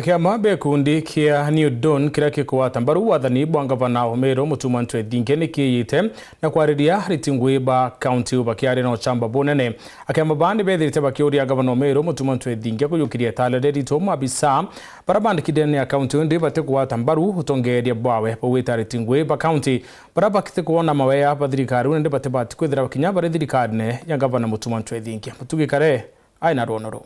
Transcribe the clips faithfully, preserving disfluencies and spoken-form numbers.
Kiama bia gikundi kia New Dawn kiria gikugwata mbaru wathani bwa ngavana wa Meru Mutuma M'Ethingia ni kiiyite na kwariria ariti ngugi ba kaunti bakiaria na uchamba bunene. Akiama baa ni bethirite bakiuria ngavana wa Meru Mutuma M'Ethingia kujukiria itale riritwe maabisa baria bandikire ndene ya kaunti indi batikugwata mbaru utongeeria bwawe. Baugite ariti ngugi ba kaunti baria batikuona mawea ba thirikari uu nandi batibati kwithira kinya bari thirikarine ya ngavana Mutuma M'Ethingia. Mutugi Kare ai na rwono ruu.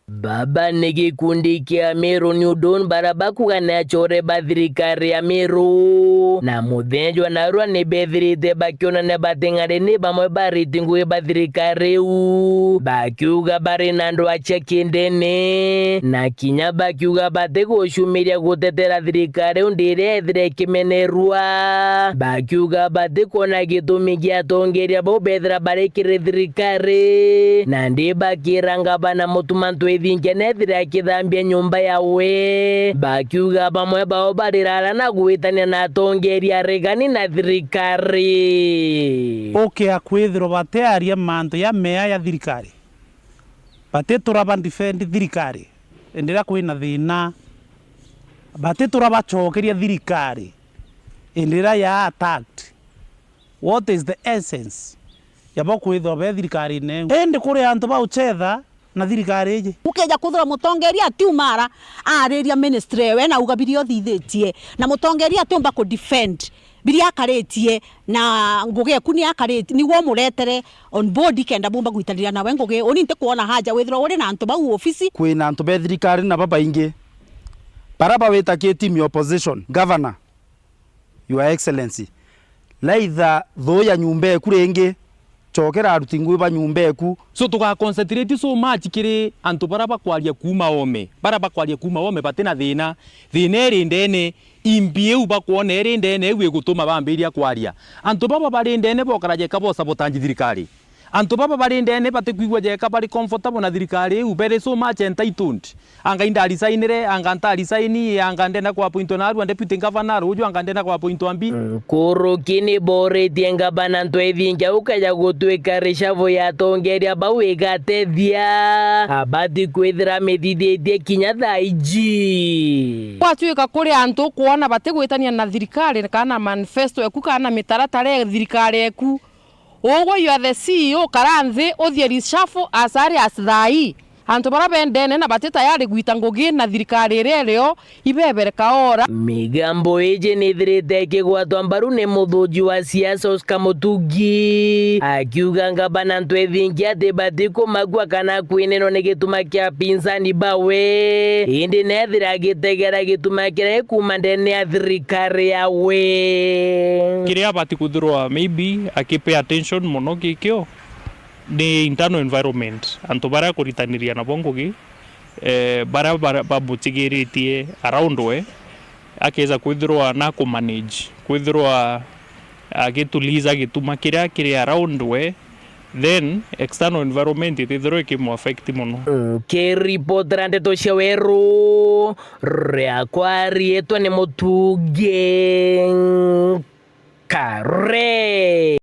Baba ni gikundi kia Meru New Dawn baria bakuuga ni achore ba thirikari ya Meru. Na muthenya jwa narua ni bethirite bakionania bating'ari ni bamwe ba ariti ngugi ba thirikari iu, bakiuga bari na ndwaa cia kindene, na kinya bakiuga batigucumiria gutetera thirikari iu ndi iria ethire ikimenerua. Bakiuga batikwona gitumi gia atongeeria bau bethira bari kiri thirikari, na ndi bakira ngavana Mutuma M'Ethingia nethire akithambia nyumba yawe. Bakiuga bamwe bao barirara na gwitania na atongeeria aregani na thirikari. Ukea kwithirwa batiaria mantu ya mea ya thirikari, batitura ba defend thirikari indi riria kwina thina, batitura bacokeria thirikari indi riria ya attacked. What is the essence ya bo kwithirwa be thirikarine? Indi kuri antu bauchetha na thirikari iji. Ukeja kwithirwa mutongeria atiuma ara aariria ministry ewe na auga biria uthithitie, na mutongeria atiumba ku defend biria akaritie, na ngugi eku ni akaritie, nigwe umuretere on board kenda bumba gwitaniria nawe ngugi. Uni ntikwona haja withirwa uri na antu bau ofisi. Kwina antu be thirikari na babaingi baria bawita ki team ya opposition, governor, Your Excellency, laitha thuu ya nyumba eku ringi, cokera aruti ngugi ba nyumba eku. So, tuga concentrate so much kiri antu baria bakwaria kuuma oome, baria bakwaria kuuma oome batina thina. Thina iri ndene, imbi iu bakwona iri ndene iu igutuma bambiria kwaria. Antu baba bari ndene bokaraja ika bosabotanji thirikari. Antu baba bari ndene batikwigua jeka bari comfortable na thirikari iu, bere so much entitled. Anga indarisainire, anga ntarisaini, anga ndenda kuapointwa narua deputy governor, ruju anga ndenda kuapointwa mbi. Nkuruki ni boritie ngavana M'Ethingia ukeja gutwika rishavu ya atongeria bau igatethia, abati kwithira amithithitie kinya thaa iji. Gwatuika kuri antu ukwona batigwitania na thirikari kana manifesto eku kana mitaratara ya thirikari eku, ugwe you are the C E O, kara nthi uthie reshuffle as early as thaa ii. Antu baria bendene na bati tayari gwita ngugi na thirikari iria irio ibebere kaora. Migambo iji nithirite ikigwatwa mbaru ni muthuji wa siasa Oscar Mutugi, akiuga ngavana M'Ethingia ati bati kumakua kana kwinenwa ni gituma kia pinzani bawe, indi nethira agitegera gituma kiria gikuuma ndene ya thirikari yawe. Kiria abati kwithirwa maybe aki pay attention mono gikio ni internal environment, antu baria akuritaniria nabo ngugi, eh, baria, baria bamutigiritie around we, akeza kwithirwa na kumanage, kwithirwa agituliza gituma kiria kiri around we, then external environment itithirwa ikimu affect mono. Nkiripotera ndeto cia Weru, riakwa riitwa ni Mutugi Kare.